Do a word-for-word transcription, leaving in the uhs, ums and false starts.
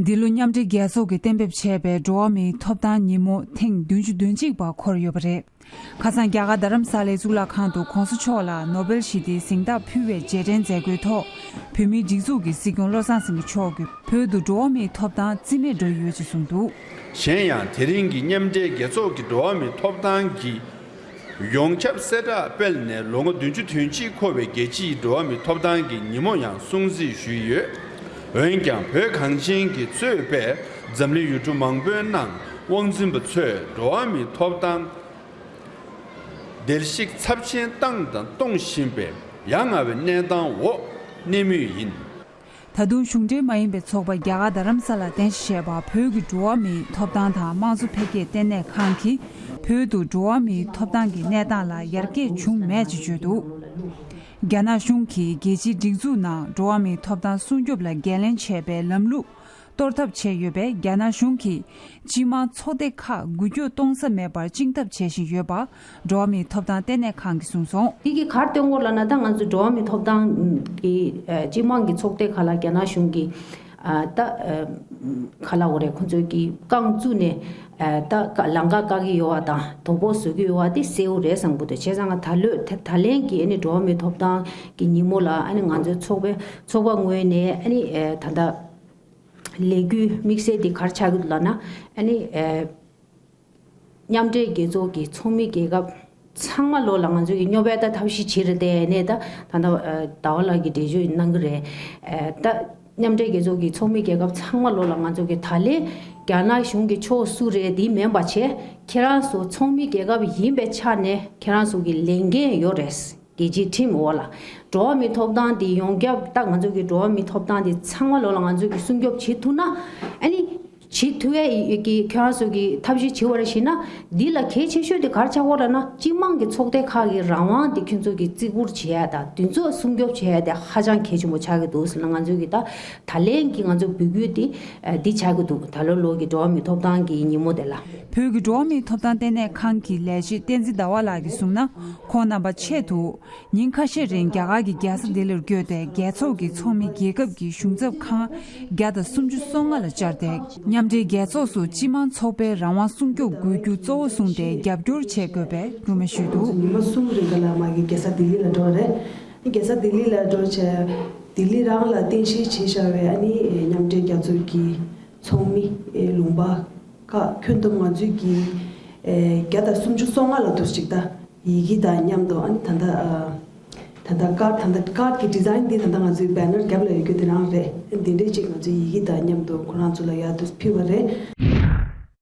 འདི་ལོ་མཉམ་འབྲེལ་རྒྱལ་ཚོགས་ཀྱིས་གཏན་འབེབས་བྱས་པའི་འགྲོ་བ་མིའི་ཐོབ་ཐང་ཉིན་མོ་ཐེངས་བདུན་ཅུ་དོན་གཅིག་པ་འཁོར་ཡོད་པ་རེད། ཁ་སང་རྒྱ་གར་རྡ་རམ་ས་ལའི་གཙུག་ལག་ཁང་དུ་གོང་ས་མཆོག་ལ་ནོ་བེལ་ཞི་བདེའི་གཟེངས་རྟགས་ཕུལ་བའི་རྗེས་དྲན་མཛད་སྒོའི་ཐོག་བོད་མིའི་སྒྲིག་འཛུགས་ཀྱི་སྲིད་སྐྱོང་བློ་བཟང་སེང་གེ་མཆོག་གིས་བོད་དུ་འགྲོ་བ་མིའི་ཐོབ་ཐང་རྩིས་མེད་འགྲོ་ཡི་ཡོད་ཅེས་གསུངས་འདུག། གཞན་ཡང་དེ་རིང་གི་མཉམ་འབྲེལ་རྒྱལ་ཚོགས་ཀྱི་འགྲོ་བ་མིའི་ཐོབ་ཐང་གི་ཡོངས་ཁྱབ་གསལ་བསྒྲགས་སྤེལ་ནས་ལོ་ངོ་བདུན་ཅུ་དོན་གཅིག་འཁོར་བའི་རྒྱལ་སྤྱིའི་འགྲོ་བ་མིའི་ཐོབ་ཐང་གི་ཉིན་མོ་ཡང་སྲུང་བརྩི་ཞུས་ཡོད། འོན་ཀྱང་བོད་གངས་ཅན་གྱིས་གཙོས་པའི་འཛམ་གླིང་ཡུལ་གྲུ་མང་པོའི་ནང་དབང་འཛིན་པ་ཚོས་འགྲོ་བ་མིའི་ཐོབ་ཐང་བརྡལ་བཤིག་ཚབས་ཆེན་བཏང་དང་གཏོང་བཞིན་པའི་ཡ་ང་བའི་གནས་སྟངས་འོག་གནས་མུས་ཡིན། ད་དུང་གཞུང་འབྲེལ་མ་ཡིན་པའི་ཚོགས་པ་རྒྱ་གར་རྡ་རམ་ས་ལར་རྟེན་གཞི་བྱས་པ་བོད་ཀྱི་འགྲོ་བ་མིའི་ཐོབ་ཐང་དང་དམངས་གཙོ་འཕེལ་རྒྱས་ལྟེ་གནས་ཁང་གིས་བོད་དུ་འགྲོ་བ་མིའི་ཐོབ་ཐང་གི་གནས་སྟངས་ལ་ཡར་རྒྱས་བྱུང་མེད་ཅེས་བརྗོད་འདུག། རྒྱ་ནག་གཞུང་གིས་རྒྱལ་སྤྱིའི་སྒྲིག་འཛུགས་ནང་འགྲོ་བ་མིའི་ཐོབ་ཐང་སྲུང་སྐྱོབ་ལ་འགན་ལེན་བྱས་པའི་ལམ་ལུགས་གཏོར་ཐབས་བྱས་ཡོད་པས། རྒྱ་ནག་གཞུང་གིས་སྤྱི་དམངས་ཚོགས་སྡེ་ཁག་འགུལ་སྐྱོད་གཏོང་ས་མེད་པར་བཅིངས་ཐབས་བྱེད་བཞིན་ཡོད་པ། འགྲོ་བ་མིའི་ཐོབ་ཐང་ལྟེ་གནས་ཁང་གིས་གསུངས་སོང་། འདི་གི་གར་སྟོན་སྐོར་ལ་ན་ད་ང་ཚོ་འགྲོ་བ་མིའི་ཐོབ་ཐང་གི་ཨ་སྤྱི་དམངས་ཀྱི་ཚོགས་སྡེ་ཁག་ལ་རྒྱ་ནག་གཞུང་གིས་ཨ་ད་ཨ་ག་ལབ་དགོས་རེད། ཁོང་ཚོས་ཀྱི་རྐང་བཙུགས་ནས་ཨ་ད་ལམ་ཁ་བཀག་གི་ཡོད་པ་དང་དོ་ཕོག་བཟོ་གི་ཡོད་པ་དེ་གསལ་པོ་རེད་བསམ་གི་འདུག། བྱས་ཙང་ད་ལོ་ད་ད་ལན་གྱི་ཨ་ནི་འགྲོ་བ་མིའི་ཐོབ་ཐང་གི་ཉིན་མོ་ལ་ཨ་ནི་ང་ཚོའི་ཚོགས་པའི་ཚོགས་པ་ངོས་ནས་ཨ་ནི་ཨ་ད་ལྟ་ལས་འགུལ་དམིགས་བསལ་དེ་ག་རེ་ཆགས་ཀྱི་འདུག་ལབ་ན། ཨ་ནི་ཨ་མཉམ་འབྲེལ་རྒྱལ་ཚོགས་ཀྱི་ཚོགས་མི་རྒྱལ་ཁབ་ཚང་མ་ལོག་ལ་ང་ཚོ་གི་སྨྱོ་བའི་ད་ཐབས་ཤེས་བྱེད་རེད་དེ་ནས་ད་ད་ལྟ་ཨ་ཟླ་བ་ལགས་ཀྱིས་འགྲེལ་བརྗོད་གནང་གི་རེད། ཨ་ད་མཉམ་འབྲེལ་རྒྱལ་ཚོགས་ཀྱི་ཚོགས་མི་རྒྱལ་ཁབ་ཚང་མ་ལོག་ལ་ང་ཚོ་གི་ད་ལན་རྒྱ་ནག་གཞུང་གི་ཕྱོགས་སུ་རེད་དེ་མིན་པ་བྱས། ཁྱེད་རང་ཚོ་ཚོགས་མི་རྒྱལ་ཁབ་ཡིན་པའི་ཆ་ནས་ཁྱེད་རང་ཚོ་གི་ལས་འགན་ཡོད་རེད། རྒྱལ་སྤྱིའི་ཁྲིམས་འོག་ལ་འགྲོ་བ་མིའི་ཐོབ་ཐང་དེ་ཡོངས་ཁྱབ་ད་ང་ཚོ་གི་འགྲོ་བ་མིའི་ཐོབ་ཐང་དེ་ཚང་མ་ལོག་ལ་ང་ཚོ་གི་སྲུང་སྐྱོབ་བྱེད་ཐུབ་ན། ཨ་ནི་བྱེད་ཐུབ་ཡ་ཡི་གི་ཁྱོད་རང་ཚོ་གི་ཐབས་ཤེས་བྱེད་པ་རེད་ཞེ་ན། འདི་ལ་གལ་ཆེ་ཤོས་དེ་ག་རེ་ཆགས་ཀྱི་ཡོད་རེད་ལབ་ན། སྤྱི་དམངས་ཀྱི་ཚོགས་སྡེ་ཁག་གི་རང་དབང་དེ་ཁྱོད་ཚོ་གི་བརྩི་བཀུར་བྱེད་ཡ་དང་དེ་ཚོ་སྲུང་སྐྱོབ་བྱེད་ཡ་དེ་ཧ་ཅང་གལ་ཆེན་པོ་ཆགས་ཀྱི་འདུག་ཟེར་ན། ང་ཚོ་གི་ད་ད་ལན་གྱི་ང་ཚོ་འབོད་སྐུལ་དེ་འདི་ཆགས་ཀྱི་འདུག། ད་ལོ་ལོ་གི་འགྲོ་བ་མིའི་ཐོབ་ཐང་གི་ཉིན་མོ་དེ་ལ། བོད་ཀྱི་འགྲོ་བ་མིའི་ཐོབ་ཐང་ལྟེ་གནས་ཁང་གི་ལས་བྱེད་བསྟན་འཛིན་ཟླ་བ་ལགས་ཀྱིས་གསུངས་ན། ཁོང་རྣམ་པ་ཆེད་དུ་ཉིན་ཁ་ཤས་རིང་རྒྱ་གར་གྱི་རྒྱལ་ས་ལྡི་ལིར་བསྐྱོད་དེ། རྒྱལ་ཚོགས་ཀྱི་ཚོགས་མི་རྒྱལ་ཁབ་ཀྱི་གཞུང་ཚབ་ཁང་བརྒྱ་དང་སུམ་ཅུ་སོ་ལྔ་ལ་བཅར་ཏེ། མཉམ་འབྲེལ་རྒྱལ་ཚོགས་སུ་སྤྱི་དམངས་ཚོགས་པའི་རང་དབང་སྲུང་སྐྱོབ་དགོས་རྒྱུ་གཙོ་བོ་བཟུང་སྟེ་རྒྱབ་སྐྱོར་བྱེད་དགོས་པའི་སྐུལ་མ་ཞུས་འདུག། ཉི་མ་གསུམ་རིང་ག་ལ་མ་གི་རྒྱལ་ས་ལྡི་ལི་ལ་འགྲོ་བ་རེད། རྒྱལ་ས་ལྡི་ལི་ལ་འགྲོ་བྱས་ལྡི་ལི་རང་ལ་རྟེན་གཞི་བྱས་བཞག་པའི་ཨ་ནི་མཉམ་འབྲེལ་རྒྱལ་ཚོགས་ཀྱི་ཚོགས་མི་ལུང་པ་ཁག་ཁྱོན་བསྡོམས་ང་ཚོས་ཀྱི་བརྒྱ་དང་སུམ་ཅུ་སོ་ལྔ་ལ་འདུག་ཅིག་ད་ཡི་གེ་དང་མཉམ་དུ། ཨ་ནི་ད་ལྟ་ད་ལྟ་ཀར་ད་ལྟ་ཀར་གྱི་ཌི་ཛའིན་འདི་ད་ལྟ་ང་ཚོའི་བེ་ནར་རྒྱབ་ལ་ཡོད་རྒྱུ་དེ་རང་རེད། འདི་འདྲས་ཅིག་ང་ཚོའི་ཡི་གེ་དང་མཉམ་དུ་ཁོ་རང་ཚོ་ལ་ཡར་དུ་ཕུལ་བ་རེད།